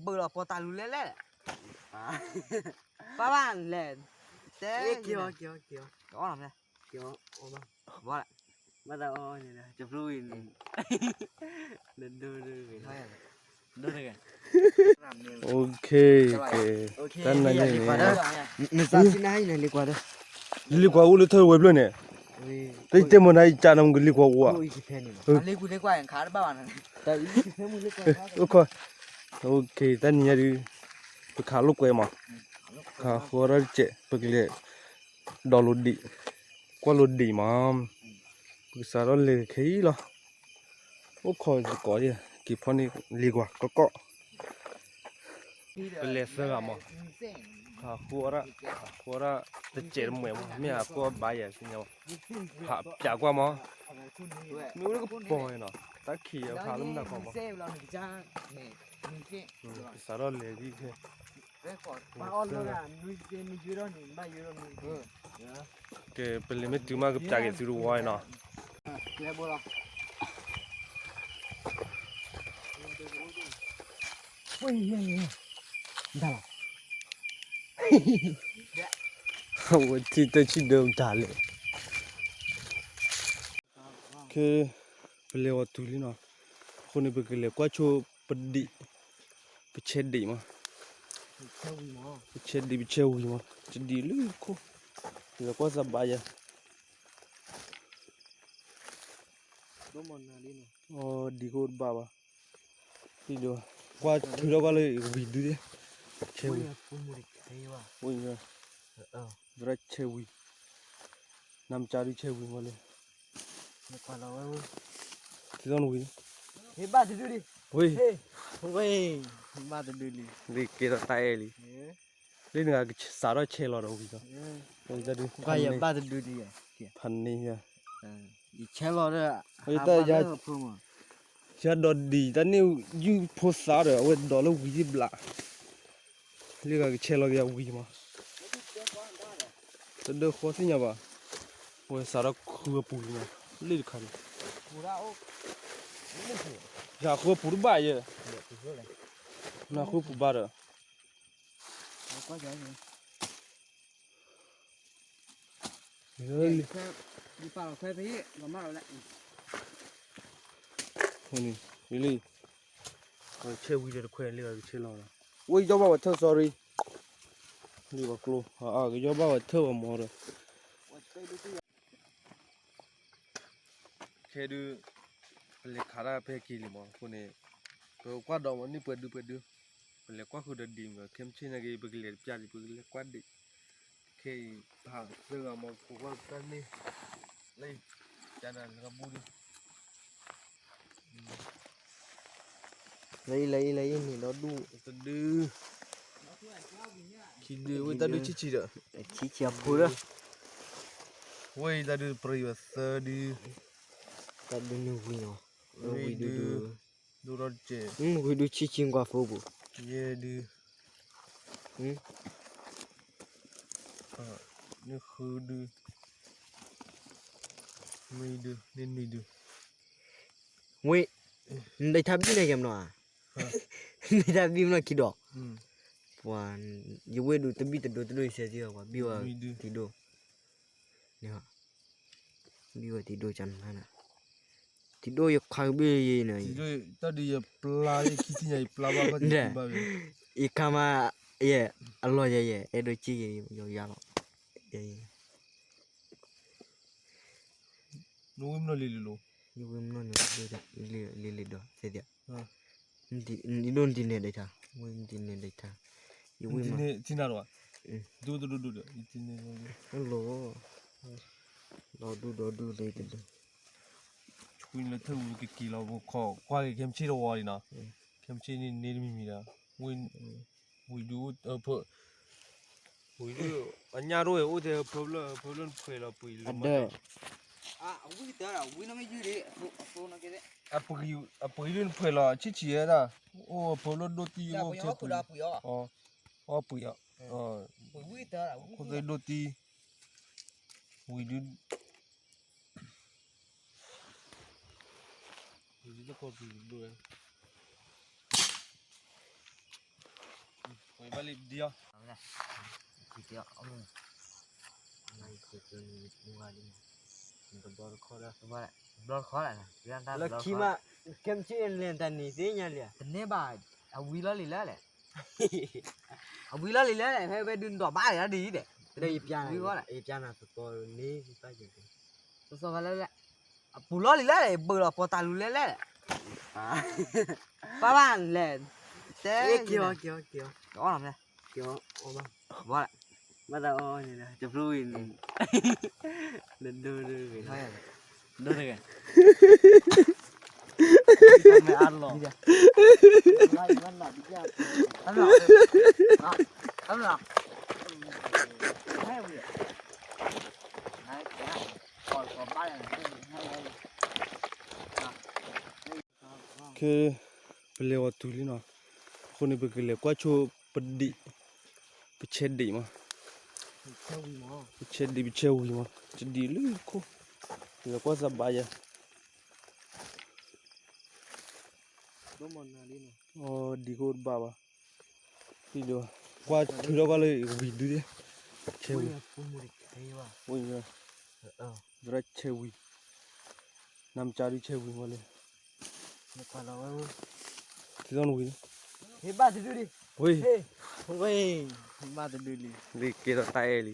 ဘၣ်လီၤပီၤတၢ်လူၤလဲၣ်လဲၣ်, ပၢ်ဘၣ်လဲၣ်, တဲက့ၤအီၤ, က့ၤအီၤ, က့ၤအီၤ, က့ၤအီၤ, ဘၣ်လၢ, ဘၣ်တၢ်အီၣ်န့ၣ် တဖျိဝံၤန့ၣ်, ဒိၣ်ဒိၣ်ဂ့ၤ, ဒိၣ်တဂ့ၤ, ကဲ, တၢ်နၤန့ၣ်န့ၣ်, လံကွၢ်အိၣ်လၢထၢဝဲဖျၢၣ်န့ၣ်, တတဲမၤနၤအံၤကနမကလံကွၢ်အိၣ်ဧါ, တၢ်နံၤညါဒုး, ပခးလိာ်ကွဲမး, ခးဃီရၣ်တစဲး ပကလဲၤ, ဒီးလိာ်ဒံး, ကွၢ်လိာ်ဒံးမး, ပကစးထီၣ်လဲၤခဲအံၤလီၤ, အိၣ်ခိးသကိး, က့ၤဖီန့ၢ်လံကွၢ်ကီကီၢ် ပလဲၤသၢဂၤမး, ခးဃိအီၣ်, ဃိအီၣ်တစဲးတမှဲာ်မး, မ့ၢ်ဟးဃိအီၣ်ဘၣ်ယဲၢ်သ့ၣ်ညါ, ဖးပၠးကွၢ်မး, မ့ၢ်အိၣ်လၢကပီၤနီၤ, တၢ်ခံးအခါလၢမုၢ်နၤခီမး, စးထီၣ်လဲၤဒ်ခဲ, ကဲ ပလဲၤမ့ၢ်တုၤမးကပျးက့ၤသုတဝီနီၤ. ဝဲထံၣ်တၢ်ဆံၣ်ဒၢမတၤလဲၣ်. ကဲ, ပလဲၤအီၤတုၤလံနီၤ, အဃိန့ၣ် ပကလဲၤကွၢ်ဆိပဒံး, ပဆဲးဒံးမး, ပဆဲးဒံး ပဆဲးဝံၤမး, တဒံးလၢခိၣ်, ပလဲၤကွၢ်သးဘၣ်ယၤ ဒံးခိၣ်တဘၣ်ဘၣ်, ကွၢ်ထုးထီၣ်ကွၢ်လၢဝံၤဒု, ဆဲးဝံၤ, သရၣ်ဆဲးဝံၤ, နမ့ၢ်ကဒုဆဲးဝံၤမးလၢ, ထံသီနဝံၤ, ဝံၤ, ဘၣ်တဒုလံ, လံကဲထီၣ်တၢ်အဲၣ်လံ, လၢနဂၤကစးထီၣ်ဆဲးလီၤဒီးဝံၤဒီး, ဘၣ်တဒု, ဖးန့ၢ်ယၤ, ယဆဲးလီၤဒီး, ယတၢ်ယၤ, ယၤဒီးဒံးတၢ်န့ၣ်, ယုၢ်ဖိသၣ်ဒီး အဝဲဒီးလၢဝံၤသ့ၣ်ဘျး, လၢဂၤကဆဲးလီၤကယၤဝံၤမး, တဒၢဃီသ့ၣ်ညါဘၣ်, ဝဲစးထီၣ်ဃုအပူၤလံမး, လၢတခါန့ၣ်, ယဃုအပူၤတဘၣ်ယဲ, နဃုအပူၤဘၣ်ဒီး လံ, ဆဲးဝံၤဒီးတခွဲးလံ ကဆဲးလီၤ, ဝဲယီၢ်ဘၣ်ဝဲထၢၣ် sorry, လံဘၣ်ကျိ, ကယီၢ်ဘၣ်ဝဲထၢၣ်ဝဲမီၤဒီး ခဲဒုး, ပလဲၤခးတၢ်ဖဲက့ၤလံမး အဃိန့ၣ်, ပကွၢ်ဒီးမးန့ၣ်ပှဲၤဒုပှဲၤဒု, ပလဲၤကွၢ်ဃုာ်ဒီးဒံးမး ခဲမုၢ်ဆ့ၣ်ညါက့ၤ ပကလဲၤတပျၢ်လံ ပကလဲၤကွၢ်ဒံး, ခဲအံၤ, ပဟးသၢဂၤမး ပကွၢ်တၢ်န့ၣ်, လၢ, ကနၤလၢကဘူၣ်ဒု လၢအံၤ လၢအံၤ လၢအံၤန့ၣ်ဒီဒူၣ်, တဒု, ခံဒု, ဝဲတၢ်ဒုဆံးဆံးဒီး, ဆံးဆံးအဖိဒီး, ဝဲအံၤတၢ်ဒုတပြံၤဘၣ်သၢဒု, တၢ်ဒုန့ၣ်ဝံၤနီၤ, ဝံၤဒု, ဒု, ဒိၣ်ထီၣ်တကဲး, ဝံၤဒုဆံးဆံးကွၢ်ဖိပူၤ, ယဲၢ်ဒု, န့ၣ်ဃုဒု, နွံဒု, န့ၣ်နွံဒု, ဝဲ, နဒိးထါဘံၣ်န့ၣ်ကဲမနီၤ, နဒိးထါဘံၣ်မနီၤခံဒီး, ပှၤ, ယဝဲဒုးတဘံၣ်တဒိးတဒိးယဆဲးသံအီၤ ပှၤဘံၣ်ဝဲထံဒိၣ်, ဘံၣ်ဝဲထံဒိၣ်ကနၤ, ထံဒိၣ်ယခွါကဘ့ၣ်ယဲန့ၣ်, တၢ်ဒုးယပျၢ်လၢခံဆံညါ ယပျၢ်ဘၣ်ဘၣ်, ယခါမး, ယဲ, အလီၢ်ယဲယဲ အဲၣ်ဒိးက့ၢ်ယဲ ယယါလီၤ, နဝံၤမနီၤလံလံလီၤ, ယဝံၤမနီၤန့ၣ်, လံလံဒီးသ့ၣ်သ့ၣ်, ယဒိၣ်နတံၤန့ၣ်ဒံးထါ, ဝဲနတံၤန့ၣ်ဒံးထါ, ယဝံၤမး, ထံနၤလီၤ, ဒိၣ်ဒိၣ်ဒိၣ်ဒိၣ်ဒီး, လီၤ, ဒီဒူၣ်ဒီဒူၣ်လၢတဒု ဆူလၢထၢၣ်ဝံၤကက့ၤလီၤ ပခိးကွၢ်က့ၤခဲမုၢ်ဆ့ၣ်တဝီလံနီၤ, ခဲမုၢ်ဆ့ၣ်န့ၣ်န့ၢ်တမံၤမံၤဒီး, ဝံၤဒု, ဝံၤဒု, အညၣ်ဒိၣ်ဝဲအိၣ်ထဲဖၢဖျၢၣ် ဖၢဖျၢၣ်နဖှဲးလီၤပှံၤလၢမၤ, အပှံၤဒုနဖှဲးလီၤဆံၣ်ဆံၣ်ဝဲဒၣ်, အိၣ်ဖၢဖျၢၣ်ဒိၣ်တံၢ်အိၣ်ထဲပှံၤ, အီၣ်ပှံၤအီၤ, အီၣ်ပှံၤအီၤ, အခိၣ်သ့ၣ်ဒိၣ်တံၢ် ဝံၤဒု, ဝံၤဒုတကိးပံၤဒိၣ်ဝဲ, ဝဲလံဒံအီၤ, လၢခံမး ကဲမ့ၢ်လၢတၢ်နံၤသ့ၣ်ညါလံ, တန့ၢ်ဘၣ်, အဝံၤလီၤလံလဲၣ်လဲၣ်, အဝံၤလီၤလံလဲၣ်လဲၣ်, ဖဲဝဲဒုးဒိးဘၣ်လံဒ်အံၤဒီး, ယပျါနၤသကိးန့ၣ်, သီသီဖဲလဲၣ်လဲၣ်, အပူၤလီၤလံလဲၣ်လဲၣ်, ယဘၢလီၤပီၤတၢ်လူၤလဲၣ်လဲၣ်, ပၢ်ဘၣ်လဲၣ်, တဲ, က့ၤအီၣ်မ့ၢ်, က့ၤအီၣ်ဘၣ်, ဘၣ်တၢ်အီၣ်န့ၣ်, တဖျိဝံၤန့ၣ်, ဒိၣ်ဒိၣ်ဂ့ၤ, ဒိၣ်တဂ့ၤ, မ့ၢ်အါလီၤ, ခဲ ပလဲၤဝဲတုၤလံနီၤ, အဃိန့ၣ် ပကလဲၤကွၢ်ဆိပဒံး, ပဆဲးဒံးမး, ပဆဲးဒံး ပဆဲးဝံၤမး, တဒံးလၢခိၣ်, ပလဲၤကွၢ်သးဘၣ်ယၤ, ဒံးခိၣ်တဘၣ်ဘၣ်, ကွၢ်ထုးထီၣ်ကွၢ်လၢဝံၤဒု, ဆဲးဝံၤ, သရၣ်ဆဲးဝံၤ, နမ့ၢ်ကါဒုးဆဲးဝံၤမးလၢ, ထံသီနဝံၤ, ဝံၤ, ဝံၤ, ဘၣ်တဒုလံ, လံကဲထီၣ်တၢ်အဲၣ်လံ,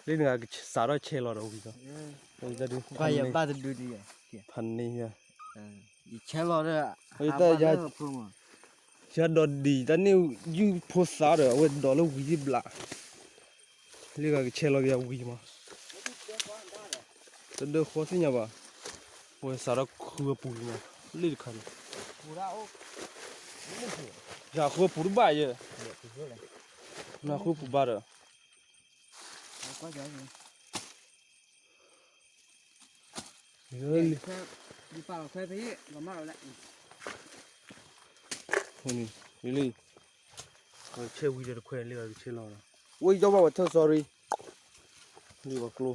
လၢနဂၤကစးထီၣ်ဆဲးလီၤဒီးဝံၤဒီး, ဝံၤတဒု, ဘၣ်တဒုလံ, ဖးန့ၢ်ယၤ, ယဆဲးလီၤဒီး, ယၤဒိးဒံးတၢ်န့ၣ်, ယုၢ်ဖိသၣ်ဒီး အဝဲဒိးလၢဝံၤယံၢ်ဘျး, လၢဂၤကဆဲးလီၤက့ၤအဝံၤမး, တဒၢဃီသ့ၣ်ညါဘၣ်, ဝဲစးထီၣ်ဃုအပူၤလံမး, လ့ၣ်တခါန့ၣ်, ယဃုအပူၤတဘၣ်ယဲ, နဃုအပူၤဘၣ်ဒီး လံ, ဆဲးဝံၤဒီးတခွဲးလံ ဂၤကဆဲးလီၤ, ဝဲယီၢ်ဘၣ်ဝဲထၢၣ် sorry, လံဘၣ်ကျိ,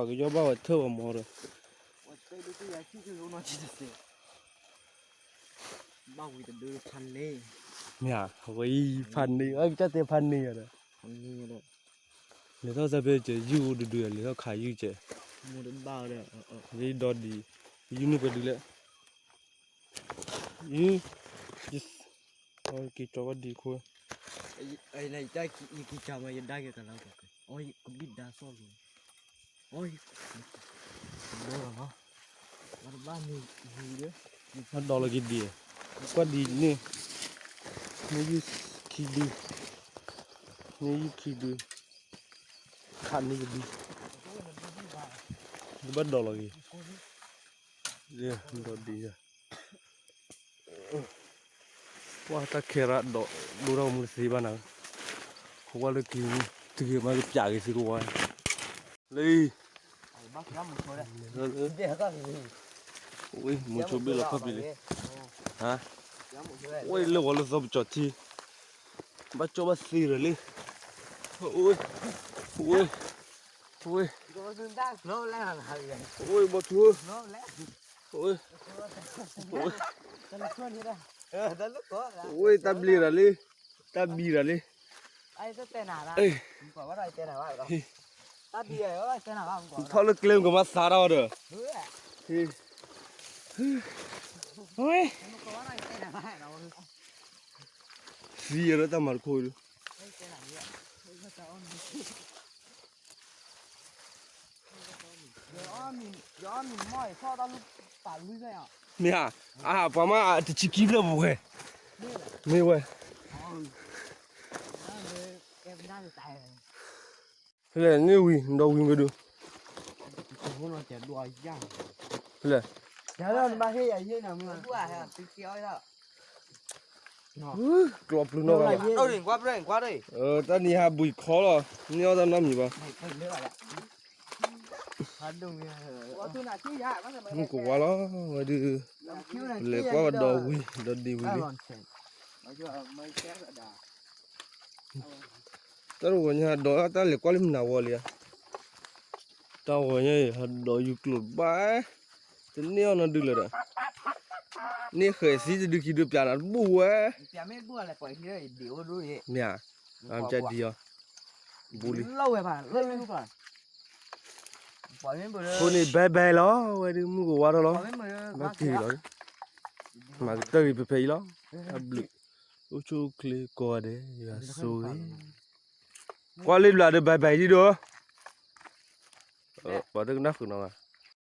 ကယီၢ်ဘၣ်ဝဲထၢၣ်ဝဲမီၤဒီး, ဘၣ်ဝံၤတဒုဖးန့ၢ်, မ့ၢ်ဧါ, ဝဲအံၤဖးန့ၢ်, အကစၢ်တဲဖးန့ၢ်ဒီး, လဲၤထီၣ်စၢ်ဖဲကဲ ယုၢ်အိၣ်ဒုဒု, လဲၤထီၣ်ခးယုၢ်ကဲ, ဒ်ဒီဒံး, ယုၢ်န့ၢ်ပှဲၤဒုလဲၣ်, ယုၢ်, က့ၤကၠီဘၣ်ဒံးခိၣ်, ယက့ၤကၠီမး ယဒါက့ၤကလီၤ, အကဘံၣ်ဒါသီၣ်လီၤ, အီၣ်, ဘၣ်လီၤက့ၤဒံး, ကွၢ်ဒံးန့ၣ်, မ့ၢ်ယုၢ်ခံဒု, မ့ၢ်ယုၢ်ခံဒု, ခးန့ၢ်ကဒု, တဘၣ်ဒိးလီၤက့ၤ, ဒီဒံး, ကွၢ်တၢ်ခဲရၣ်ဒီး ဒိၣ်ထီၣ်မူတသ့ဘၣ်နၤ, ကွၢ်လၢက့ၤ, တဂ့ၤမးကပျးက့ၤသုကဝါ, လၢ ဝဲ မိၤဆိဘ့ၣ်လီၤခီၣ်ဖံးလံ, ဝဲ လၢဂီၤလၢသီပကၠီၤထံ, ဘၣ်ကၠီဘၣ်သ့ဒီးလံ, ဝဲ, ဝဲ, ဝဲ, ဝဲဘီထူ, ဝဲ, ဝဲ, ဝဲတၢ်ဘျ့ဒီးလံ, တၢ်ဘံဒီးလံ, ထီၣ်လၢကျဲမုၢ်ကမၤသးတၢ်အီၤဒီး, ဝဲ, သံယၤလၢတၢ်မၤတခိၣ်ဒု မ့ၢ်ဧါ, အပှၤမးတဆံခံဖျၢၣ်ပဝဲ, မ့ၢ်ဝဲ, ဖဲလဲၣ်န့ၣ်ဝံၤ ဒီးဝံၤမ့ၢ်ဒုး, ဖဲလဲၣ်, ကျီပျုၤနီၢ်ဂၤလီၤ, တၢ်နံၤဟးဘှံးခီလီၤ, န့ၢ်အီၣ်တၢ်နီတမံၤဘၣ်, မုၢ်ကဝါလီၤ, ဝဲဒုး, ပလဲၤကွၢ်ဝဲဒီးဝံၤ ဒီးဒံးဝံၤလံ တၢ်တဂီၤညါဒီးတၢ်လဲၤကွၢ်လၢမနုၤဝီလံဧါ, တၢ်ဂီၤညါအံၤ ဟးဒီးယူၤကျိာ်ဘၣ်, တန့ၢ်အီၣ်နီတဒုလၢၤဒီး, န့ၢ်ဃဲၤသံတဒုခံဒုပျးနၤတဘူၣ်ဝဲ, မ့ၢ်ဧါ, အကဒံအီၤ, ဘူးလံ. အဃိန့ၣ် bye bye လီၤ, ဝဲဒုးမုၢ်ကဝါထီၣ်လီၤ, ဘၣ်က့ၤလီၤ, မၤကတၢၢ်ဂ့ၤဖဲဖဲအံၤလီၤ, အဘျုး, အိၣ်ဆူၣ်အိၣ်ချ့ကိးဂၤဒဲး, ယွၤဆိၣ်ဂ့ၤ, ကွၢ်လၢဘျးဒီး bye bye ဒံးဒီး, ပှၤတကနၣ်ဃုာ်နီၤဘၣ်.